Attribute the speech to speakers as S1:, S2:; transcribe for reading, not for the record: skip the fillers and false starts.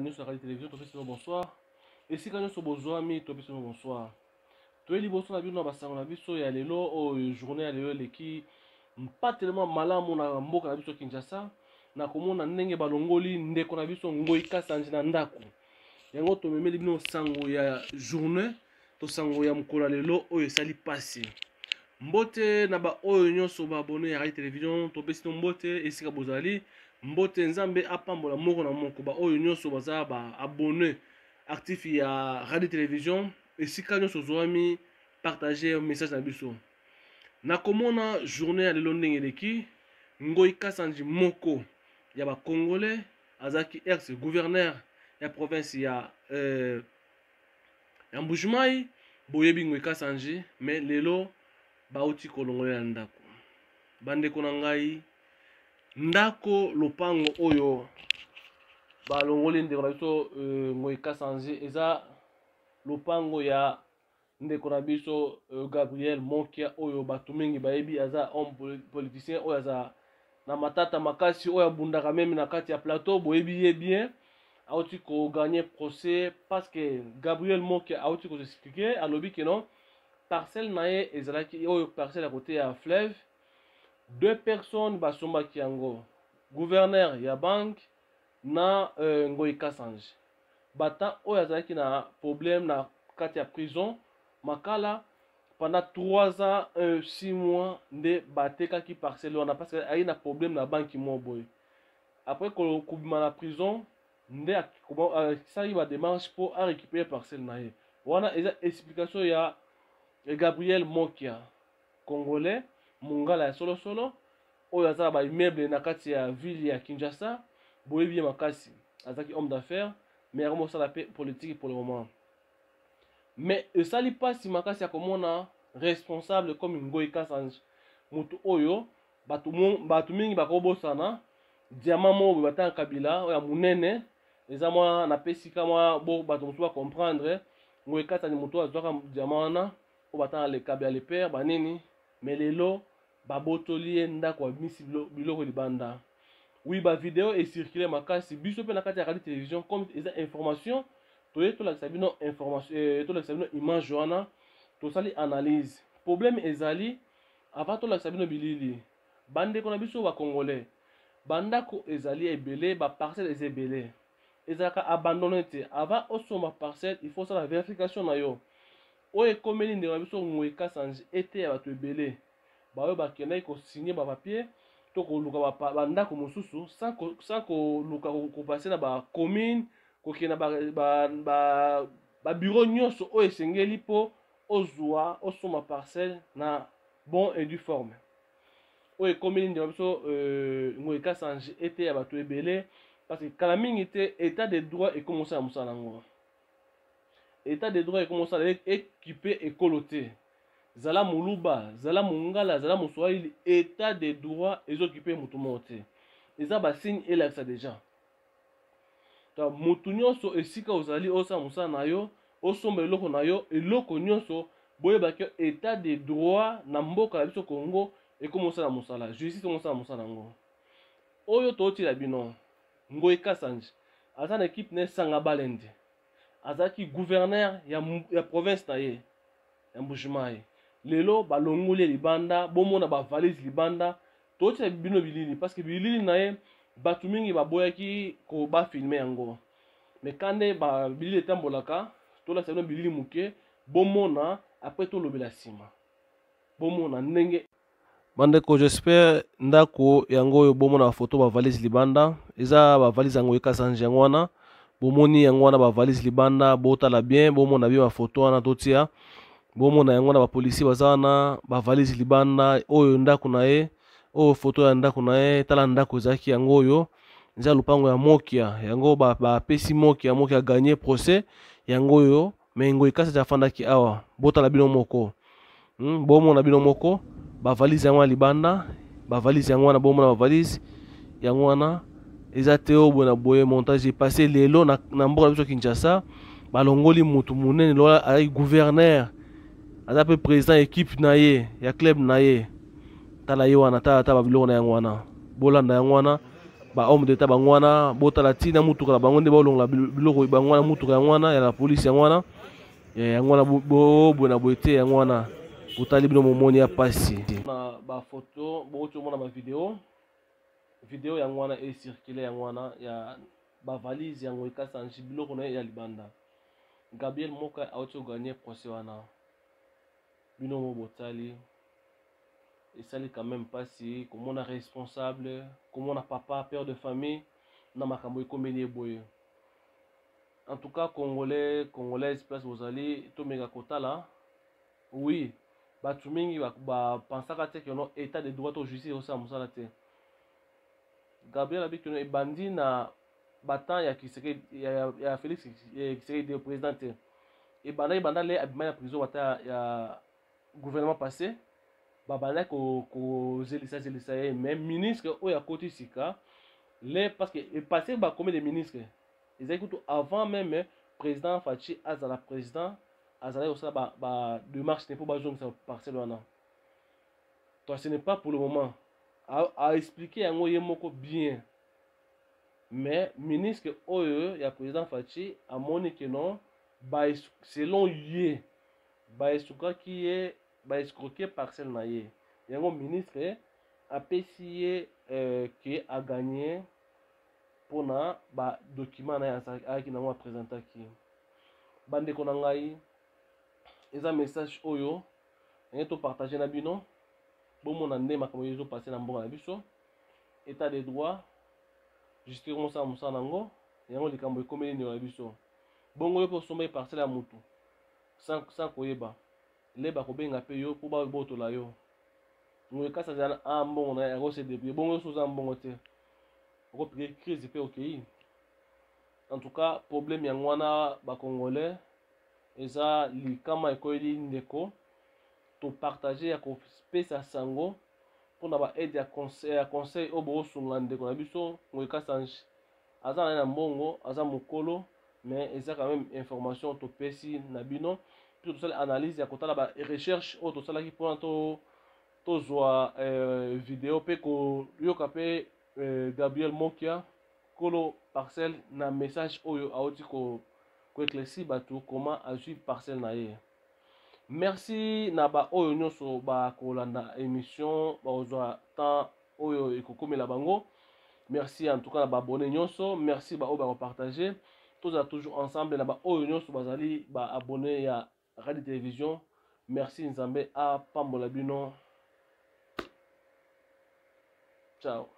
S1: Balandi nyonso na Radio Television, topesi bino bonsoir. Esika nyonso bozwami, topesi bino bonsoir. Toye liboso na bino na basango na biso ya lelo oyo journée ya lelo eleki mpatelema malamu na mboka na biso Kinshasa na komona ndenge balongoli ndeko na biso Ngoyi Kasanji na ndako. Yango tomemeli bino sango ya journée to sango ya mokolo ya lelo oyo esali pasi. Mbote na baoyo nyonso ba abonne ya Radio Television, topesi bino mbote esika bozali. Mbote, Nzambe apambola moko na moko baoyo nyonso baza ba abonne actif ya Radio Television esika nyonso ozwami, partager message na biso. Nakomona journée ya lelo ndenge eleki, Ngoyi Kasanji moko ya ba Congolais azalaki ex gouverneur ya province ya Mbujimayi, boyebi Ngoyi Kasanji, mais lelo bauti kolongola na ndako. Bandeko na ngai, ndako lopango oyo balongoli ndeko na biso Ngoyi Kasanji eza lopango ya ndeko na biso Gabriel Mokia oyo bato mingi bayebi, aza homme politicien oyo aza na matata makasi, oyo abundaka meme na kati ya plateau, boyebi ye bien. Auti kogagner procès parce que Gabriel Mokia auti koexpliquer, alobi ke non, parcelle na ye ezalaki oyo parcelle ya côté ya fleuve, deux personnes basombaki yango, gouverneur ya banque na Ngoyi Kasanji. Bata oyo azalaki na problème na kati ya prison Makala pendant 3 ans 6 mois nde batekaki parcelle wana parce que ayaki na problème na banque moko boye. Après kobima na prison nde asalaki ba démarche mpo a récupérer parcelle na ye. Wana eza explication ya Gabriel Mokia, Congolais mongala ya solosolo oyo aza na ba immeuble na kati ya ville ya Kinshasa, boyebi ye makasi, azalaki homme d'affaires mais akomi kosala mpe politique pour le moment. Mais esali mpasi makasi ya komona responsable comme Ngoyi Kasanji, moto oyo bato mingi bakobosana diamant moko boye batanga Kabila oyo ya monene, eza mwa napesi ka mwa bo bato mosusu bacomprendre. Ngoyi Kasanji moto oyo azwaka diamant wana oyo batanga le Kabila le père banini, mais lelo babotoli ye ndako, abimisi biloko libanda. Oui, ba video ecircule makasi, biso mpe na kati ya radio télévision comme eza information toye tolakisa bino information, tolakisa bino image wana, tosali analyse. Problème ezali avant tolakisa bino bilili, bandeko na biso ba Congolais, bandako ezali ebele, ba parcelle eza ebele, ezalaka abandonné te. Avant osomba parcelle, il faut osala vérification na yo. Oyo ekomeli ndeko na biso Ngoyi Kasanji ete ya bato ebele baoyo bakendaki kosigne bapapier to koluka bandako mosusu sans koluka kopase na bacommune, kokende na babureau nyonso oyo esengeli mpo ozwa osomba parcelle na bon et due forme. Oyo ekomeli ndeko na biso Ngoyi Kasanji ete ya bato ebele parce que kala mingi te état de droit ekomi kosala mosala yango. État de droit ekomi kosala ekipe ekolo te, zala moluba, zala mongala, zala moswahili, état de droit ezokipe motu moko te. Eza basigne elakisa déjà donc motu nyonso esika ozali osala mosala na yo, osomba eloko na yo, eloko nyonso, boyebaki état de droit na mboka na biso Congo ekomi kosala mosala, justice ekomi kosala mosala yango. Oyo tootila bino Ngoyi Kasanji aza na équipe na Sanga Balende, azalaki gouverneur ya province na ye ya Mbujimayi, lelo balongoli ye libanda, bomona ba valise libanda. Tootila bino bilili parce que bilili na ye bato mingi baboyaki ko bafilme yango, mais kande ba bilili etambolaka, tolakisa bino bilili moke bomona, après tolobela nsima, bomona ndenge. Bandeko, j'espère ndako yango oyo bomona ba photo, ba valise libanda, eza ba valise yango Kasanji yango wana bomoni yango wana, ba valise libanda, botala bien, bomona bien ba photo wana totia, bomona yango wana, ba policier baza wana, ba valise libanda. Oyo ndako na ye, oyo photo ya ndako na ye. Tala ndako ezalaki yango oyo, eza lopango ya Mokia, yango bapesi Mokia, Mokia gagné procès yango oyo, mais Ngoyi Kasanji afandaki awa. Botala bino moko, bomona bino moko bavalise yango wana libanda, bavalise yango wana, bomona bavalise yango wana, eza te oyo boye na boye montage epasse. Lelo na mboka na biso Kinshasa balongoli mutu monene lokola azalaki gouverneur, aza mpe président équipe na ye ya club na ye. Tala ye wana, tala ata babiloko na yango wana, bolanda yango wana. Ba homme d'état bango wana botala ntina motuka na bango nde baolongola biloko bango wana, motuka yango wana ya la polise yango wana, eh, yango wana boboye na boye te, yango wana botali bino momoni ya pasi na bafoto, bokoti omona bavideo, video yango wana ecircule, yango wana ya bavalise yango ekasanji biloko na ye ya libanda. Gabriel Moka auti koganye procès wana, bino mo botali, esali quand même mpasi komona responsable, komona papa, père de famille na makambo ekomeli ye boye. En tout cas, Congolais, Congolaise, place bozali, tomeka kotala. Oui, bato mingi bapansaka te ke no état de droit to justice ekosala mosala te. Gabriel abi keno ebandi na batemps ya Tshisekedi, ya Félix Tshisekedi président te, ebandaki banda le abima na prison, bata ya gouvernement passé babandaki kozelisa zelisa ye. Mais ministre oyo akoti sika le, parce que epasse ba combien de ministre ezalaki kutu avant même président Fatshi azala président, azalaki kosala ba démarche te mpo bazongisa parcelle wana. Donc ce n'est pas pour le moment a expliquer yango ye moko bien, mais ministre oyo ya président Fatshi amoni ke non, ba selon ye baesukaki ye, baescroquer parcelle na ye. Yango ministre apesi ye ke aganye mpona badocument na ye ayaki nango, apresentaki. Bandeko na ngai, eza message oyo ndenge topartage na bino, bomona nde makambo ezopase na mboka na biso. État de droit, justice mosala mosala nango. Yango likambo ekomeli ndeko na biso bongo, yo mpe osomba parcelle ya mutu sans koyeba, le bakobenga mpe yo mpo babotola yo. Ngoy kasi azala na mbongo na ye, akose débrouiller bongo. Yo so oza mbongo te, okopike crise mpe okei. En tout cas, problème yango wana, Bacongolais, eza likama ekoyeli ndeko. Topartage ya kopesa sango mpona baaide ya conseil oyo bokosunga ndeko na biso Ngoy Kasanji. Aza na ye na mbongo, aza mokolo, mais eza quand même information topesi na bino. Mpe tosali analyse ya kotala ba recherche oyo tosalaki mpona tozwa video mpe koyoka mpe Gabriel Mokia, kolo parcelle, na message oyo awuti koéclaircir bato comment azwi parcelle na ye. Merci na baoyo nyonso bakolanda émission, bakozwa temps oyo ekokomela bango. Merci en tout cas na baabonné nyonso, merci baoyo bakopartage. Tozala toujours ensemble na baoyo nyonso bazali baabonné ya radio télévision. Merci, Nzambe apambola bino. Ciao.